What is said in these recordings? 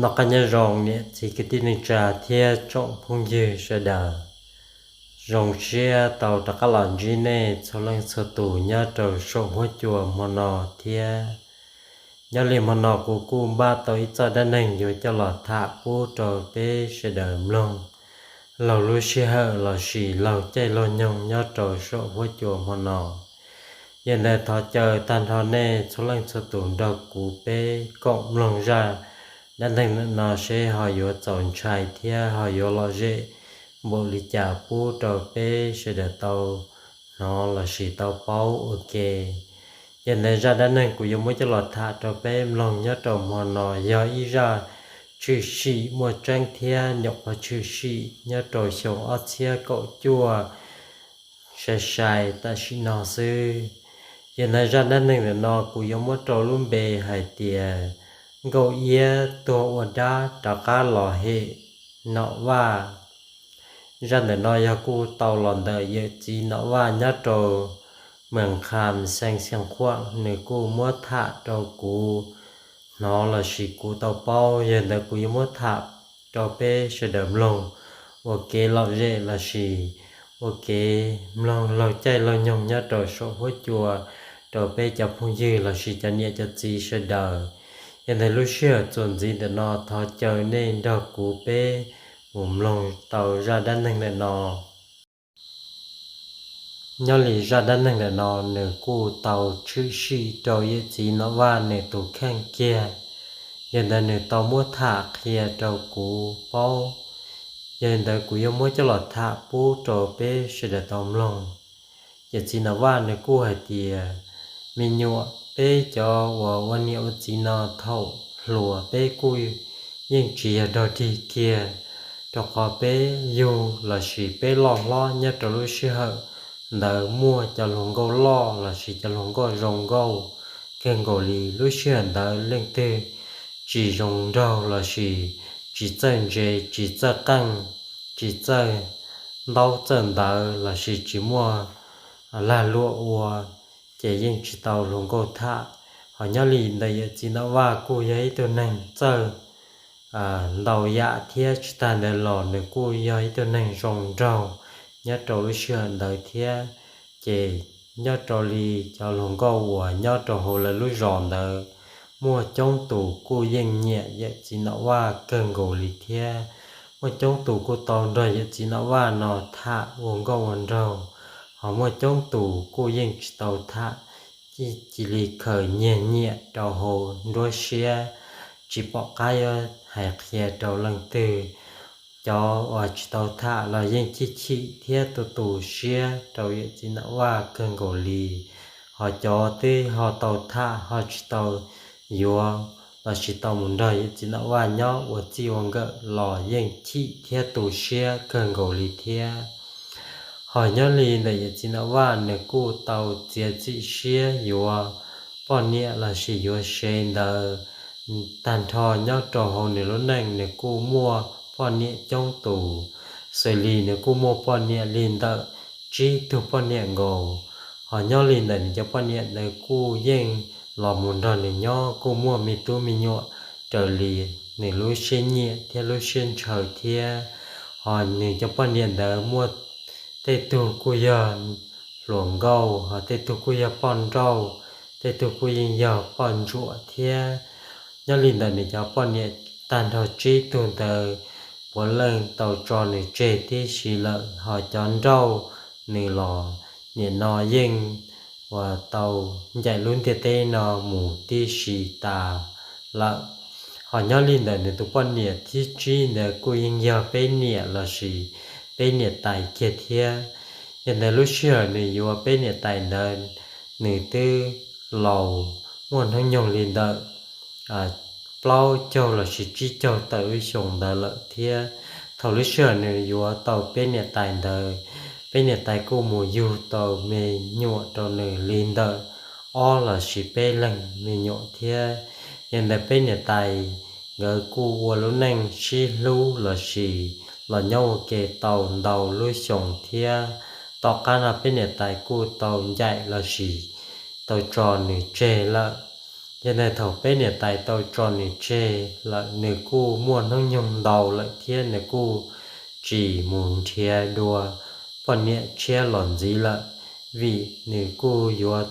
Noj qab nyob zoo niam txiv kwv tij neej tsa thiab tsoom phooj ywg sawv daws. Zoo siab tau rov qab los ntsib nej txhua leej txhua tus nyob rau saum huab cua hmo no thiab. Nyob li hmo no kuv kuj npaj tau ib txoj dab neeg yuav coj los tham pub rau peb sawv daws mloog laug lub sij hawm lossis laug caij laug nyoog nyob rau saum huab cua hmo no. Yog ntawd thov caw tag nrho nej txhua leej txhua tus nrog kuv peb koom mloog zaj dab neeg no seb ho yuav txaus ntshai thiab ho yuav lom zem npaum li cas pub rau peb sawv daws tau hnov lossis tau paub ua ke. Yog ntawd zaj dab neeg kuv yuav muab coj los tham rau peb mloog nyob rau hmo no yog ib zaj tshwm sim muaj tseeb thiab nyuam qhuav tshwm sim nyob rau xyoo ob txhiab kaum cuaj sai sai tam sim no xwb. Yog ntawd zaj dab neeg ntawm no kuv yuav muab rau lub npe hais tias Nkauj Iab tuag ua dab rov qab los hem Nom Vaj. Zaj ntawm no yog kuj tau los ntawm yawm txiv Nom Vaj nyob rau Mees Kham Xees Xees Khuam nws kuj muab tham rau kuv hnov lossis kuv tau paub, yog ntawd kuv yuav muab tham rau peb sawv daws mloog ua kev lom zem lossis ua kev mloog laug caij laug nyoog nyob rau saum huab cua rau peb cov phooj ywg lossis cov niam cov txiv sawv daws. Yog ntawd lub sij hawm txuas ntxiv ntawm no thov caw nej nrog kuv peb mus mloog tau zaj dab neeg ntawm no. Nyob li zaj dab neeg ntawm no nws kuj tau tshwm sim rau yawm txiv Nom Vaj nws tus kheej kiag, yog ntawd nws tau muab tham qhia rau kuv paub. Yog li ntawd kuv yuav muab coj los tham pub rau peb sawv daws tau mloog. Yawm txiv Nom Vaj nws kuj hais tias, me nyuam, peb cov uas ua niam ua txiv no thaum hluas peb kuj yeej tsis yog dog dig kiag, rau qhov peb yug lossis peb loj hlob nyob rau lub sij hawm ntawd muaj cov hluas nkauj loj lossis cov hluas nkauj zoo nkauj kawg nkaus li. Lub sij hawm ntawd leej twg tsis zoo nraug lossis tsis txawj ntse, tsis txawj qeej, tsis txawj ntaub txawj ntawv lossis tsis muaj lag luam ua, ces yeej tsis tau hluas nkauj tham. Ho nyob li ntawm yawm txiv Nom Vaj kuj yog ib tug neeg txawj ntau yam thiab tsis tag ntawd los nws kuj yog ib tug neeg zoo nraug nyob rau lub sij hawm ntawd thiab. Ces nyob rau li cov hluas nkauj uas nyob rau hauv lawv lub zos ntawd, muaj coob tus kuj yeej nyiam yawm txiv Nom Vaj kawg nkaus li thiab. Muaj coob tus kuj tau nrog yawm txiv Nom Vaj no tham ua nkauj ua nraug, ho muaj coob tus kuj yeej tsis tau tham, cia li khaws nyiag nyiam rau hauv nruab siab, tsis pom qab yuav hais qhia rau leej twg. Cov uas tsis tau tham los yeej chim chim thiab tu tu siab rau yawm txiv Nom Vaj kawg nkaus li. Ho cov twb ho tau tham ho tsis tau yuav lossis tau mus nrog yawm txiv Nom Vaj nyob ua txij ua nkawm los yeej chim thiab tu siab kawg nkaus li thiab. Ho nyob li ntawm yawm txiv Nom Vaj nws kuj tau txiav txim siab yuav poj niam lossis yuav sev ntawd. Tag nrho nyob rau hauv nws lub neej nws kuj muaj poj niam coob tus, xws li nws kuj muaj poj niam li ntawm tsib tug poj niam nkaus. Ho nyob li ntawm nws cov poj niam ntawd kuj yeej los mus nrog nws nyob, kuj muaj me tub me nyuam raws li nws lub siab nyiam thiab lub siab ntshaw thiab. Ho nws cov poj niam ntawd muaj tej tug kuj yog hluas nkauj, ho tej tug kuj yog poj nrauj, tej tug kuj yeej yog poj ntsuam thiab. Nyob li ntawm nws cov poj niam tag nrho tsib tug ntawd puav leej tau tso nws tseg tib si lawm, ho cov nrauj nws los nim no yeej uas tau ncaim lub ntiaj teb no mus tib si tas lawm. Ho nyob li ntawm nws tus poj niam thib tsib ntawd kuj yeej yog peb niam lossis peb niam tais kiag thiab. Yog ntawd lub sij hawm nws yuav peb niam tais ntawd, nws twb laus muaj hnub nyoog li ntawm plaub caug lossis tsib caug tawm lub xyoo ntawd lawm thiab. Thaum lub sij hawm nws yuav tau peb niam tais ntawd, peb niam tais kuj mus yug tau me nyuam rau nws li ntawm ob lossis peb leeg me nyuam thiab. Yog ntawd peb niam tais nkawd kuj ua lub neej sib hlub lossis los nyob ua ke tau ntau lub xyoo thiab. Tom qab no peb niam tais kuj tau ncaim lossis tau tso nws tseg lawm. Yog ntawd thaum peb niam tais tau tso nws tseg lawm, nws kuj muaj hnub nyoog ntau lawm thiab nws kuj tsis mus nrhiav dua poj niam tshiab los ntxiv lawm, vim nws kuj yuav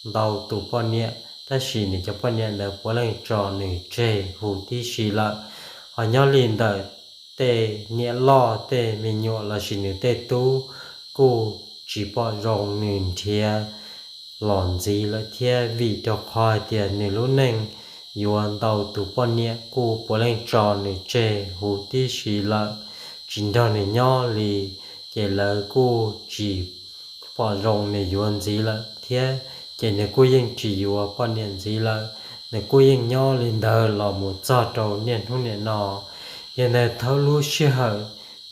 ntau tus poj niam, tab sis nws cov poj niam ntawd puav leej tso nws tseg huv tib si lawm. Ho nyob li ntawm tej niam loj tej me nyuam lossis nws tej tub kuj tsis pom zoo nws nrhiav los ntxiv lawm thiab, vim rau qhov hais tias nws lub neej yuav ntau tus poj niam kuj puav leej tso nws tseg huv tib si lawm, tsis nrog nws nyob li, ces lawv kuj tsis pom zoo nws yuav ntxiv lawm thiab, ces nws kuj yeej tsis yuav poj niam ntxiv lawm. Nws kuj yeej nyob li ntawd los mus txog rau niaj hnub niam no. Yog ntawd thaum lub sij hawm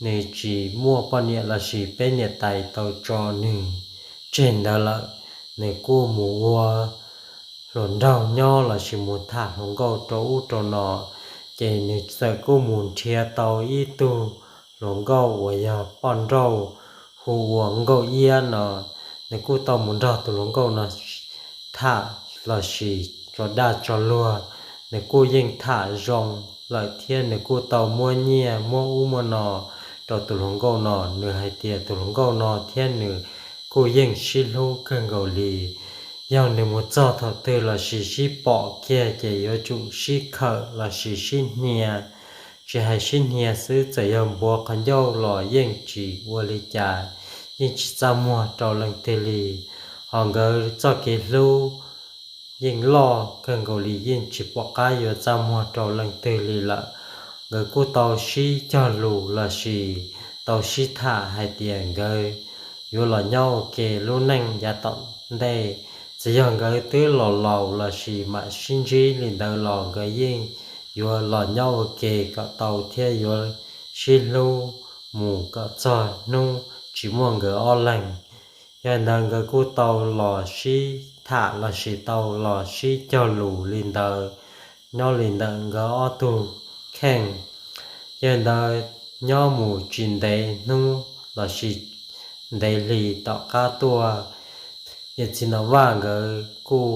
nws tsis muaj poj niam lossis peb niam tais tau tso nws tseg ntawd lawm, nws kuj mus ua hluas nraug nyob lossis mus tham hluas nkauj rau ub rau no, ces nws txawm kuj mus nrhiav tau ib tug hluas nkauj uas yog poj nrauj hu ua Nkauj Iab no. Nws kuj tau mus nrog tus hluas nkauj no tham lossis tso dag tso luag, nws kuj yeej tham zoo lawm thiab nws kuj tau muab nyiaj muab ub muab no rau tus hluas nkauj no. Nws hais tias tus hluas nkauj no thiab nws kuj yeej sib hlub kawg nkaus li. Yog nws mus txog thaum twg lossis sib pom kiag ces yuav tsum sib khawm lossis sib hnia. Tsis hais sib hnia xwb, txawm yog npuav qhov ncauj los yeej tsis ua li cas, yeej tsis txaj muag rau leej twg li. Ho nkawd txoj kev hlub yeej loj kawg nkaus li, yeej tsis pom qab yuav txaj muag rau leej twg li lawm. Nkawd kuj tau sib cog lus lossis tau sib tham hais tias nkawd yuav los nyob ua ke lub neej yav tom ntej. Txawm yog nkawd twb los laus lossis mam sib ntsib li ntawd los nkawd yeej yuav los nyob ua ke kom tau thiab yuav sib hlub mus kom txog hnub tsis muaj nkawd ob leeg. Yog li ntawd nkawd kuj tau los sib tham lossis tau los sib cog lus li ntawd nyob li ntawm nkawd ob tug kheej. Yog li ntawd nyob mus tsis ntev hnub lossis ntev hli tom qab tuaj, yawm txiv Nom Vaj nkawd kuj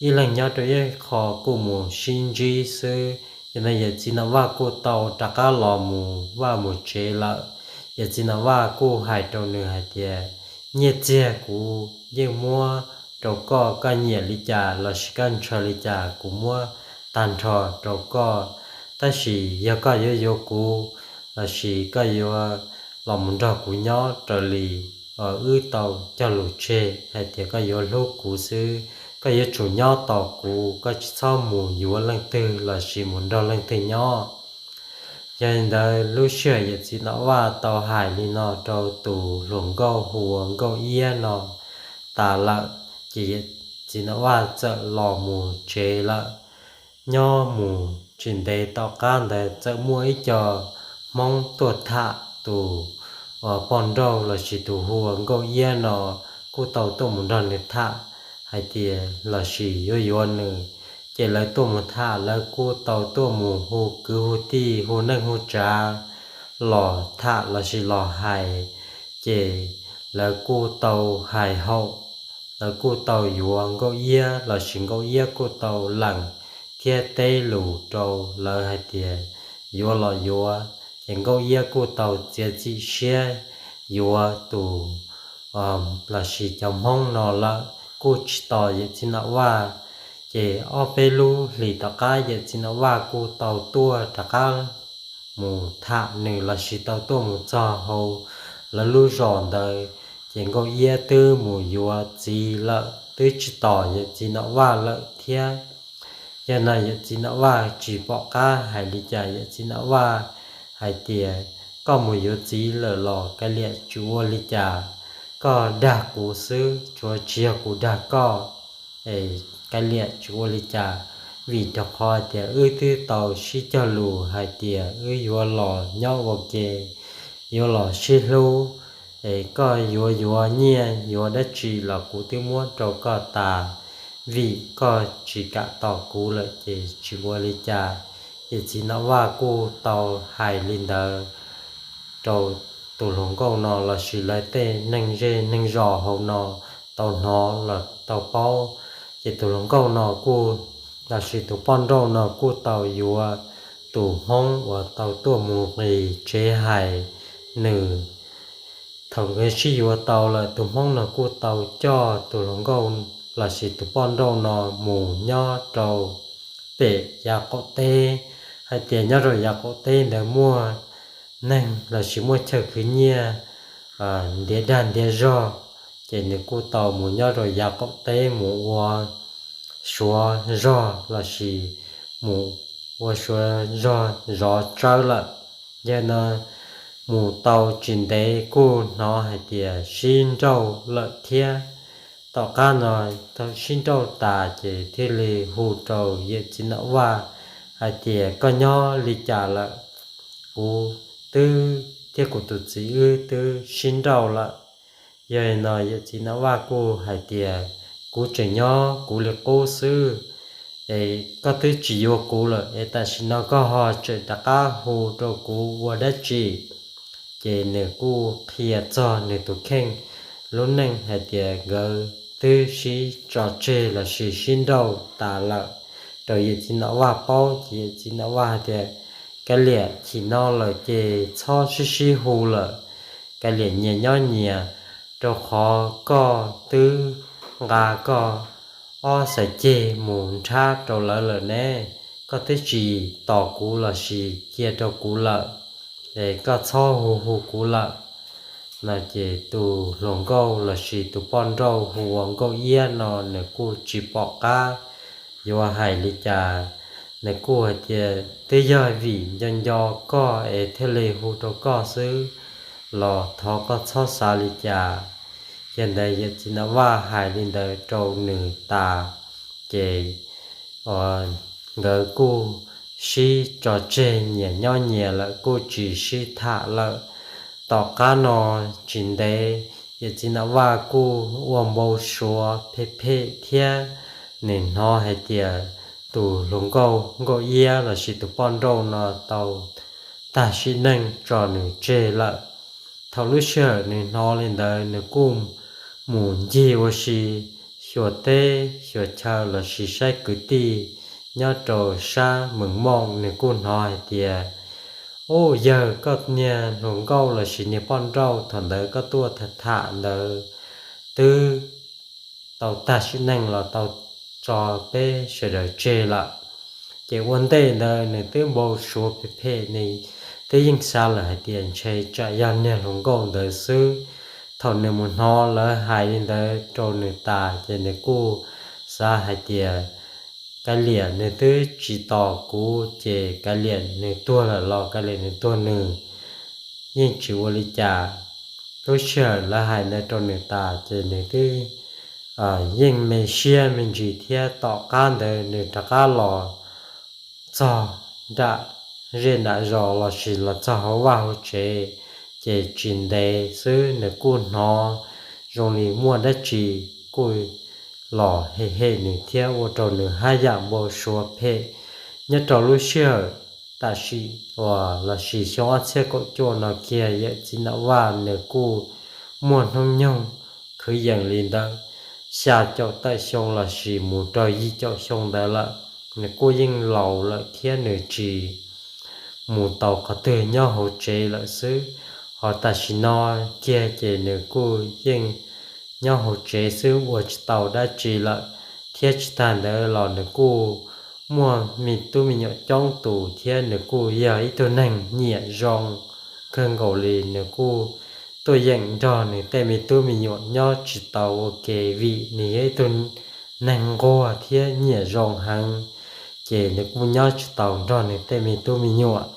ib leeg nyob rau ib qho kuj mus sib ntsib xwb. Yog li ntawd yawm txiv Nom Vaj kuj tau rov qab los mus vaj mus tsev lawm. Yawm txiv Nom Vaj kuj hais rau nws hais tias, nyiaj txiag kuv yeej muab rau koj, koj nyiam li cas lossis koj ntshaw li cas kuv muab tag nrho rau koj. Tab sis yog koj yuav yuav kuv lossis koj yuav los mus nrog kuv nyob raws li wb tau cog lus tseg hais tias koj yuav hlub kuv xwb, koj yuav tsum nyob tos kuv, koj tsis txhob mus yuav leej twg lossis mus nrog leej twg nyob. Yog li ntawd lub sij hawm yawm txiv Nom Vaj tau hais li no rau tus hluas nkauj hu ua Nkauj Iab no tas lawm, ces yawm txiv Nom Vaj txawm los mus tsev lawm. Nyob mus tsis ntev tom qab ntawd txawm muaj ib co Hmoob tuaj tham tus poj nrauj lossis tus hu ua Nkauj Iab no, kuj tau tuaj mus nrog nws tham hais tias lossis yuav yuav nws. Ces lawv tuaj mus tham, lawv kuj tau tuaj mus hu kwv hu tij hu neej hu tsav los tham lossis los hais. Ces lawv kuj tau hais haum, lawv kuj tau yuav Nkauj Iab lossis Nkauj Iab kuj tau lees thiab teb lus rau lawv hais tias yuav los yuav. Ces Nkauj Iab kuj tau txiav txim siab yuav tus lossis cov Hmoob no lawm, kuj tsis tos yawm txiv Nom Vaj. Ces ob peb lub hlis tom qab yawm txiv Nom Vaj kuj tau tuaj rov qab mus tham nws lossis tau tuaj mus txog hauv lawv lub zos ntawd, ces Nkauj Iab twb mus yuav txiv lawm, twb tsis tos yawm txiv Nom Vaj lawm thiab. Yog no yawm txiv Nom Vaj tsis pom qab hais li cas, yawm txiv Nom Vaj hais tias, koj mus yuav txiv lawm los kav liam tsis ua li cas, koj dag kuv xwb, tsuav tsis yog kuv dag koj, kav liam tsis ua li cas, vim rau qhov hais tias wb twb tau sib cog lus hais tias wb yuav los nyob ua ke, yuav los sib hlub, es koj yuav yuav nyiaj yuav dab tsi los kuv twb muab rau koj tas, vim koj tsis kam tos kuv lawm ces tsis ua li cas. Yawm txiv Nom Vaj kuj tau hais li ntawd rau tus hluas nkauj no lossis lawv tej neeg zej neeg zos hauv no tau hnov los tau paub. Ces tus hluas nkauj no kuj lossis tus poj nrauj no kuj tau yuav tus Hmoob uas tau tuaj mus nqis tsev hais nws. Thaum nkawd sib yuav tau lawm, tus Hmoob no kuj tau coj tus hluas nkauj lossis tus poj nrauj no mus nyob rau pem yav qaum teb, hais tias nyob rau yav qaum teb ntawd muaj neeg lossis muaj chaw khwv nyiaj ntiav dag ntiav zog, ces nws kuj tau mus nyob rau yav qaum teb mus ua suav zog lossis mus ua suav zog zov tsawb lawm. Yog no mus tau tsis ntev kuj hnov hais tias sib nrauj lawm thiab. Tom qab no thaum sib nrauj tas ces thiaj li hu rau yawm txiv Nom Vaj hais tias, koj nyob li cas lawm? Kuv twb thiab kuv tus txiv wb twb sib nrauj lawm. Yog li no yawm txiv Nom Vaj kuj hais tias, kuv tseem nyob kuv li qub xwb, es koj twb tsis yuav kuv lawm es tam sim no koj ho tseem rov qab hu rau kuv ua dab tsi? Ces nws kuj qhia txog nws tus kheej lub neej hais tias nkawd twb sib tso tseg lossis sib nrauj tas lawm rau yawm txiv Nom Vaj paub. Ces yawm txiv Nom Vaj hais tias, kav liam, chim no lawm ces txhob sib sib hu lawm, kav liam nyias nyob nyias, rau qhov koj twb nqa koj ob xaiv ceg mus nrhab rau lawv lawm ne, koj twb tsis tos kuv lossis cia rau kuv lawm, es koj txhob hu hu kuv lawm. No ces tus hluas nkauj lossis tus poj nrauj hu ua Nkauj Iab no nws kuj tsis pom qab yuav hais li cas. Nws kuj hais tias, twb yog vim nco nco koj es thiaj li hu rau koj xwb los thov koj txhob xav li cas. Yog ntawd yawm txiv Nom Vaj hais li ntawd rau nws tas, ces nkawd kuj sib tso tseg nyias nyob nyias lawm, kuj tsis sib tham lawm. Tom qab no tsis ntev yawm txiv Nom Vaj kuj ua npau suav phem phem thiab. Nws hnov hais tias tus hluas nkauj Nkauj Iab lossis tus poj nrauj no tau tag sim neej tso nws tseg lawm. Thaum lub sij hawm nws hnov li ntawd nws kuj mus ncig ua si xyuas teb xyuas chaw lossis saib kwv tij nyob rau sab Mees Mooj, nws kuj hnov hais tias, ub, yawg, koj niag hluas nkauj lossis niag poj nrauj thaum ntawd koj tuaj tham tham ntawd twb tau tag sim neej los tau tso peb sawv daws tseg lawm. Ces ua ntej ntawd nws twb npau suav phem phem, nws twb yeej xav lawm hais tias ntshe tsam yog niag hluas nkauj ntawd xwb. Thaum nws mus hnov lawv hais li ntawd rau nws tas ces nws kuj xav hais tias, kav liam, nws twb tsis tos kuv ces kav liam nws tuag lawm los kav liam nws tuag nws, yeej tsis ua li cas. Lub sij hawm lawv hais ntawd rau nws tas ces nws twb yeej me siab me ntsis thiab. Tom qab ntawd nws rov qab los txog nram zej nram zos lossis los txog hauv vaj hauv tsev, ces tsis ntev xwb nws kuj hnov zoo li muaj dab tsi kuj los hem hem nws thiab ua rau nws haj yam npau suav phem. Nyob rau lub sij hawm tam sim uas lossis xyoo ob txhiab kaum cuaj no kiag yawm txiv Nom Vaj nws kuj muaj hnub nyoog kwv yees li ntawm xya caum tawm xyoo lossis mus rau yim caum xyoo ntawd lawm. Nws kuj yeej laus lawm thiab nws tsis mus tau qhov twg nyob hauv tsev lawm xwb. Ho tam sim no kiag ces nws kuj yeej nyob hauv tsev xwb ua tsis tau dab tsi lawm, thiab tsis tag ntawd los nws kuj muaj me tub me nyuam coob tus thiab nws kuj yog ib tug neeg nyiam zoo kawg nkaus li. Nws kuj tuaj yeem nrog nws tej me tub me nyuam nyob tsis tau ua ke vim nws yog ib tug neeg nquag thiab nyiam zoo heev, ces nws kuj nyob tsis tau nrog nws tej me tub me nyuam.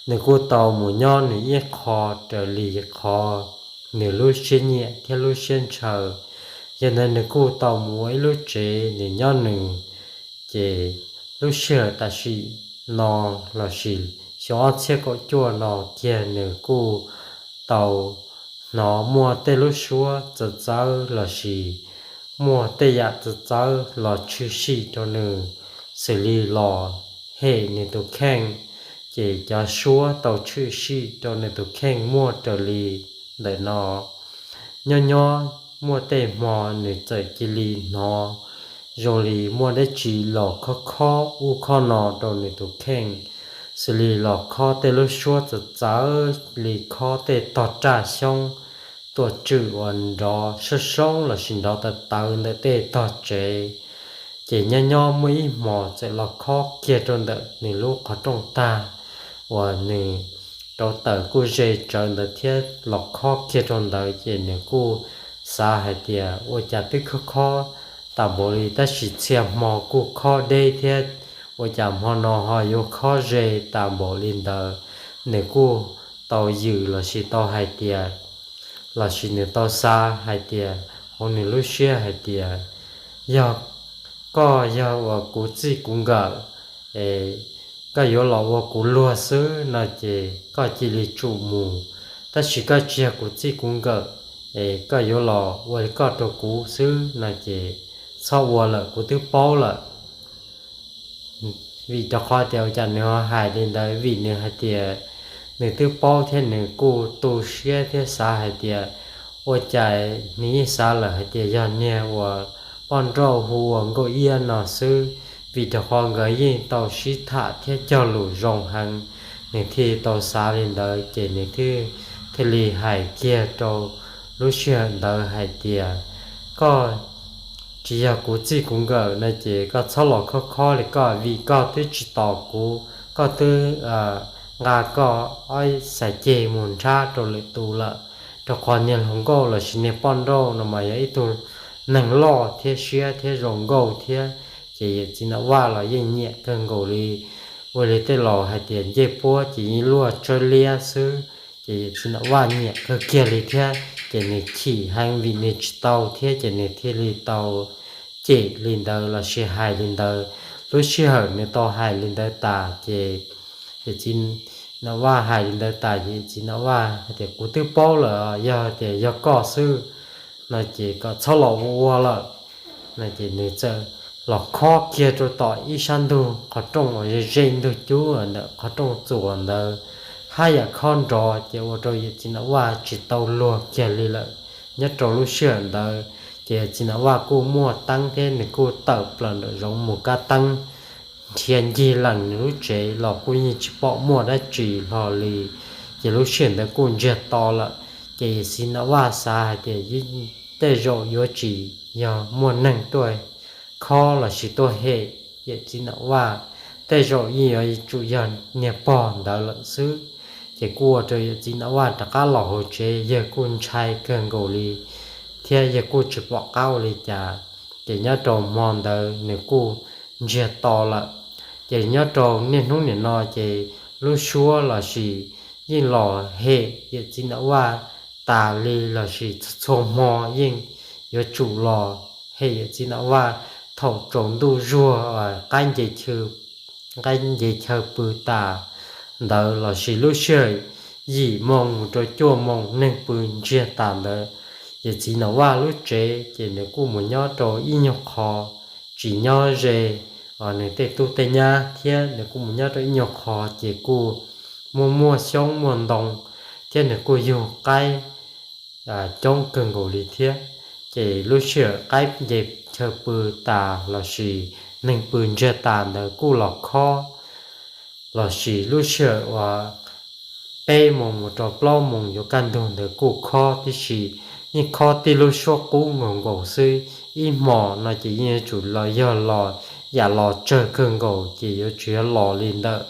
Nws kuj tau mus nyob nws ib qho raws li qhov nws lub siab nyiam thiab lub siab ntshaw. Yog ntawd nws kuj tau mus ua ib lub tsev nws nyob nws. Ces lub sij hawm tam sim no lossis xyoo ob txhiab kaum cuaj no kiag nws kuj tau hnov muaj tej lub suab txawv txawv lossis muaj tej yam txawv txawv los tshwm sim rau nws, xws li los hem nws tus kheej, ces cov suab tau tshwm sim rau nws tus kheej muaj raws li ntawm no. Nyob nyob muaj tej hmo nws txawm cia li hnov zoo li muaj dab tsi los khob khob ub khob no rau nws tus kheej, xws li los khob tej lub suab txawv txawv li khob tej tog raj xyoob tuaj tswm uas nrov soob soob lossis nrov tawv tawv ntawm tej tog tsev. Ces nyob nyob muaj ib hmos txawm los khob kiag rau ntawm nws lub qhov rooj tag uas nws rau tawm kuj ze tsawv ntawd thiab los khob kiag rau ntawd ces nws kuj xav hais tias ua cas twb khob khob tas npaum li tab sis txhia hmo kuj khob deb thiab, ua cas hmo no ho yuav khob ze tas npaum li ntawd. Nws kuj tau yws lossis tau hais tias, lossis nws tau xav hais tias hauv nws lub siab hais tias, yog koj yog uas kuv txij kuv nkawm, koj yuav los ua kuv luag xwb no ces koj cia li tsum mus, tab sis koj tsis yog kuv txij kuv nkawm, es koj yuav los ua li koj rau kuv xwb no ces txhob ua lawm, kuv twb paub lawm. Vim rau qhov tias ua cas nws ho hais li ntawd, vim nws hais tias nws twb paub thiab nws kuj tu siab thiab xav hais tias ua cas nws yeej xav lawm hais tias yog niag uas poj nrauj hu ua Nkauj Iab no xwb, vim rau qhov nkawd yeej tau sib tham thiab cog lus zoo heev. Nws thiaj tau xav li ntawd ces nws thiaj li hais kiag rau lub sij hawm ntawd hais tias, koj tsis yog kuv txij kuv nkawm no ces koj txhob los khob khob li koj, vim koj twb tsis tos kuv, koj twb nqa koj ob xav ceg mus nrhab rau lwm tus lawm. Rau qhov niag hluas nkauj lossis niag poj nrauj no mas yog ib tug neeg loj thiab siab thiab zoo nkauj thiab, ces yawm txiv Nom Vaj los yeej nyiam kawg nkaus li. Ua li tej laus hais tias ncej puab ces yeej luaj tsawb liab xwb, ces yawm txiv Nom Vaj nyiam kawg kiag li thiab ces nws chim heev vim nws tsis tau thiab ces nws thiaj li tau cem li ntawd lossis hais li ntawd. Lub sij hawm nws tau hais li ntawd tas ces yawm txiv Nom Vaj hais li ntawd tas ces yawm txiv Nom Vaj hais tias, kuv twb paub lawm, yog tias yog koj xwb no ces kom txhob los ua ua lawm no ces nws txawm los khob kiag rau tom ib sab ntug qhov rooj uas ze ze ntug cub ntawm qhov rooj txuas ntawd, haj yam khob nrov ces ua rau yawm txiv Nom Vaj tsis tau luag kiag li lawm. Nyob rau lub sij hawm ntawd ces yawm txiv Nom Vaj kuj muaj teeb thiab nws kuj tawm plaws nraum zoov mus kab teeb nrhiav ncig lees nws lub tsev los kuj yeej tsis pom muaj dab tsi hlo li. Ces lub sij hawm ntawd kuj ntsiag to lawm, ces yawm txiv Nom Vaj xav hais tias tej zaum yuav tsis yog muaj neeg tuaj khob lossis tuaj hem yawm txiv Nom Vaj, tej zaum yeej yuav tsum yog niag pog ntawd lawm xwb. Ces kuj ua rau yawm txiv Nom Vaj rov qab los hauv tsev, yawg kuj ntshai kawg nkaus li thiab yawg kuj tsis pom qab ua li cas. Ces nyob rau hmo ntawd nws kuj ntsiag to lawm. Ces nyob rau niaj hnub nim no ces lub suab lossis yeej los hem yawm txiv Nom Vaj tas li lossis txhua hmo yeej yuav tsum los hem yawm txiv Nom Vaj thaum tsaus ntuj zuag, qaib nce chaw pw tas ntawd lossis lub sij hawm yim moo mus rau cuaj moo neeg pw ntsiag tas ntawd, yawm txiv Nom Vaj lub tsev ces nws kuj mus nyob rau ib nyuag qho, tsis nyob ze nws tej tub tej nyab thiab nws kuj mus nyob rau ib nyuag qho ces kuj muaj muaj xyoob muaj ntoo thiab nws kuj yug qaib coob kawg nkaus li thiab. Ces lub sij hawm qaib nce chaw pw tas lossis neeg pw ntsiag tas ntawd kuj los khob lossis lub sij hawm uas peb moo mus rau plaub moo yuav kaj ntug ntawd kuj khob tib si, yeej khob tib lub suab qub nkaus nkaus xwb. Ib hmo no ces yeej yuav tsum los yog los yam los tsawg kawg nkaus ces yuav tsum yog los li ntawm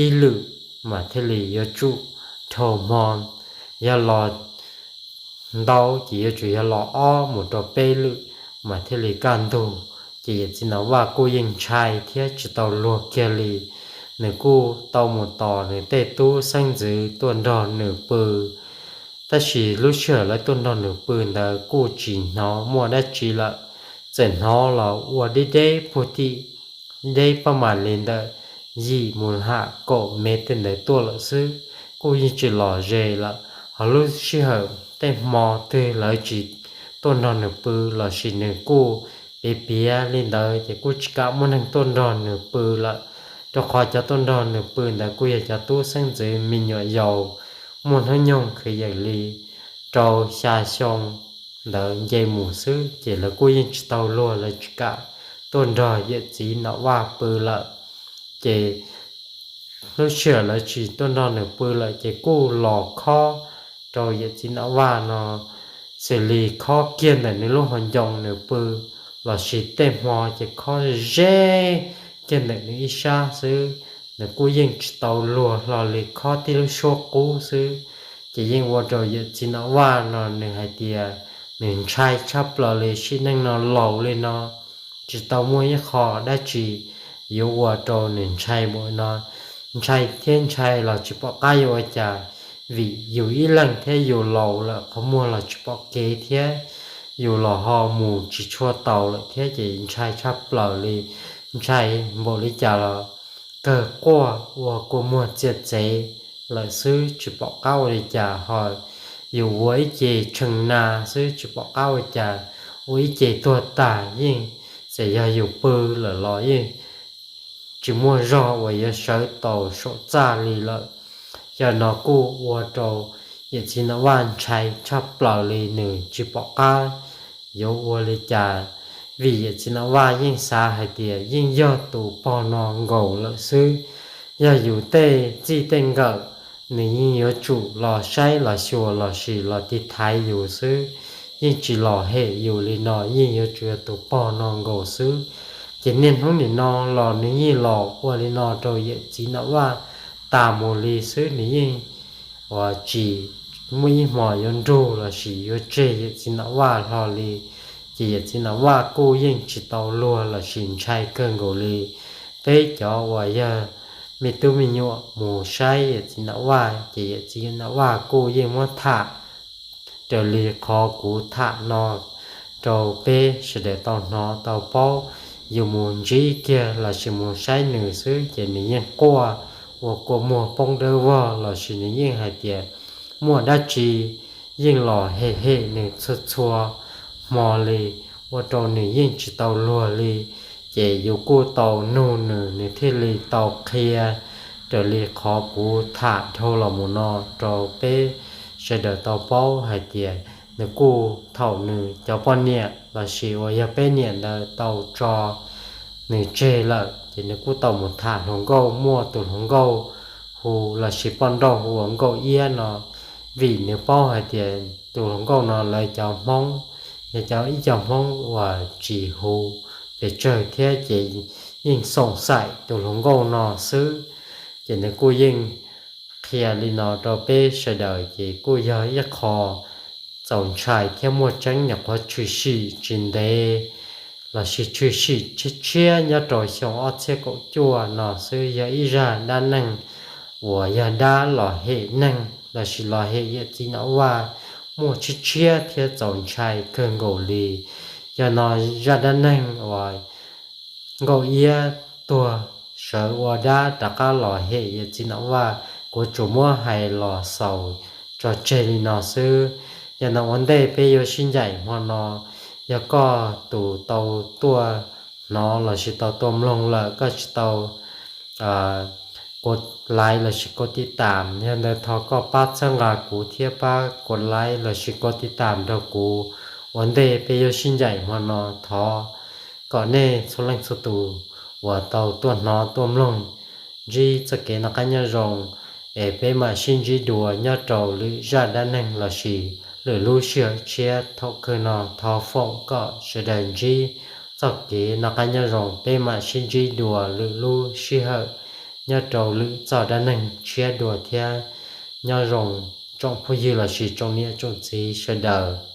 ib lwm mas thiaj li yuav tsum dhau hmo, yog los ntau ces yuav tsum yog los ob mus rau peb lwm mas thiaj li kaj ntug. Ces yawm txiv Nom Vaj kuj yeej ntshai thiab tsis tau luag kiag li. Nws kuj tau mus tos nws tej tub xeeb ntxwv tuaj nrog nws pw, tab sis lub sij hawm lawv tuaj nrog nws pw ntawd kuj tsis hnov muaj dab tsi lawm. Txawm hnov los ua deb deb puag tim deb paj mam li ntawm yim mus ham kaum mev tej ntawd tuaj lawm xwb, kuj yeej tsis los ze lawm. Ho lub sij hawm tej hmo twg lawv tsis tuaj nrog nws pw lossis nws kuj piav piav li ntawd ces kuj tsis kam muaj neeg tuaj nrog nws pw lawm, rau qhov cov tuaj nrog nws pw ntawd kuj yog cov tub xeeb ntxwv me nyuam yaus muaj hnub nyoog kwv yees li rau xya xyoo ntawd nce mus xwb, ces lawv kuj yeej tsis tau luag, lawv tsis kam tuaj nrog yawm txiv Nom Vaj pw lawm. Ces lub sij hawm lawv tsis tuaj nrog nws pw lawm ces kuj los khob rau yawm txiv Nom Vaj no, xws li khob kiag ntawm nws lub hauv ncoo nws pw, lossis tej hmo ces khob ze kiag ntawm nws ib sab xwb. Nws kuj yeej tsis tau luag hlo li, khob tib lub suab qub xwb. Ces yeej ua rau yawm txiv Nom Vaj no nws hais tias nws ntshai tshaj plaws li, sim neej no laus li no tsis tau muaj ib qho dab tsi yuav ua rau nws ntshai npaum no. Ntshai thiab ntshai los tsis pom qab yuav ua cas, vim yus ib leeg thiab yus laus lawm, qhov muag los tsis pom kev thiab, yus los ho mus tsis tshua taus lawm thiab, ces ntshai tshaj plaws li. Ntshai npaum li cas los kawg quaj ua kua muag txiag txev lawm xwb, tsis pom qab ua li cas. Ho yus ua ib ce tshee na xwb, tsis pom qab ua cas, ua ib ce tuag tag yeej, txawm yog yus pw lawm los yeej tsis muaj zog uas yuav sawv tau saum txaj li lawm. Yog no kuj ua rau yawm txiv Nom Vaj ntshai tshaj plaws li, nws tsis pom qab yuav ua li cas, vim yawm txiv Nom Vaj yeej xav hais tias yeej yog tus pog no nkaus lawm xwb. Yog yus tej txij tej nkawm, nws yeej yuav tsum los saib los xyuas lossis los tiv thaiv yus xwb, yeej tsis los hem yus li no, yeej yuav tsum yog tus pog no nkaus xwb. Ces niaj hnub nim no los nws yeej los ua li no rau yawm txiv Nom Vaj tas mus li xwb, nws yeej uas tsis muaj ib hmo yuav nrug lossis yuav tseg yawm txiv Nom Vaj hlo li. Ces yawm txiv Nom Vaj kuj yeej tsis tau luag lossis ntshai kawg nkaus li. Peb cov uas yog me tub me nyuam mus saib yawm txiv Nom Vaj, ces yawm txiv Nom Vaj kuj yeej muab tham raws li qhov kuv tham no rau peb sawv daws tau hnov tau paub. Yus mus ntsib kiag lossis mus saib nws xwb ces nws yeej quaj ua kua muag poob dawb vog lossis nws yeej hais tias muaj dab tsi yeej los hem hem nws txhua txhua hmo li, ua rau nws yeej tsis tau luag li. Ces yus kuj tau nug nws, nws thiaj li tau qhia raws li qhov kuv tham dhau los mus no rau peb sawv daws tau paub hais tias nws kuj thaum nws cov poj niam lossis uas yog peb niam ntawd tau tso nws tseg lawm, ces nws kuj tau mus tham hluas nkauj, muaj tus hluas nkauj hu lossis poj nrauj hu ua Nkauj Iab no, vim nws paub hais tias tus hluas nkauj no lawv cov Hmoob yog cov ib co Hmoob uas tsis hu pes tsawg thiab, ces yeej xoom xaim tus hluas nkauj no xwb. Ces nws kuj yeej qhia li no rau peb sawv daws, ces kuj yog ib qho txaus ntshai thiab muaj tseeb nyuam qhuav tshwm sim tsis ntev lossis tshwm sim tshiab tshiab nyob rau xyoo ob txhiab kaum cuaj no xwb, yog ib zaj dab neeg uas yog dab los hem neeg lossis los hem yawm txiv Nom Vaj muaj tshiab tshiab thiab txaus ntshai kawg nkaus li. Yog no zaj dab neeg uas Nkauj Iab tuag sawv ua dab rov qab los hem yawm txiv Nom Vaj, kuv tsuas muab hais los xaus tso tseg li no xwb. Yog no ua ntej peb yuav sib ncaim hmo no, yog koj tus tau tuaj hnov lossis tau tuaj mloog lawm koj tsis tau kov like lossis kov tiv tam, yog ntawd thov koj pab txhawb nqa kuv thiab pab kov like lossis kov tiv tam rau kuv. Ua ntej peb yuav sib ncaim hmo no, thov kom nej txhua leej txhua tus uas tau tuaj hnov tuaj mloog ntsib txoj kev noj qab nyob zoo, es peb mam sib ntsib dua nyob rau lwm zaj dab neeg lossis lwm lub sij hawm tshiab. Thaum kawg no thov foom kom sawv daws ntsib txoj kev noj qab nyob zoo, peb mam sib ntsib dua lwm lub sij hawm nyob rau lwm txoj dab neeg tshiab dua thiab. Nyob zoo tsoom phooj ywg lossis tsoom niam tsoom txiv sawv daws.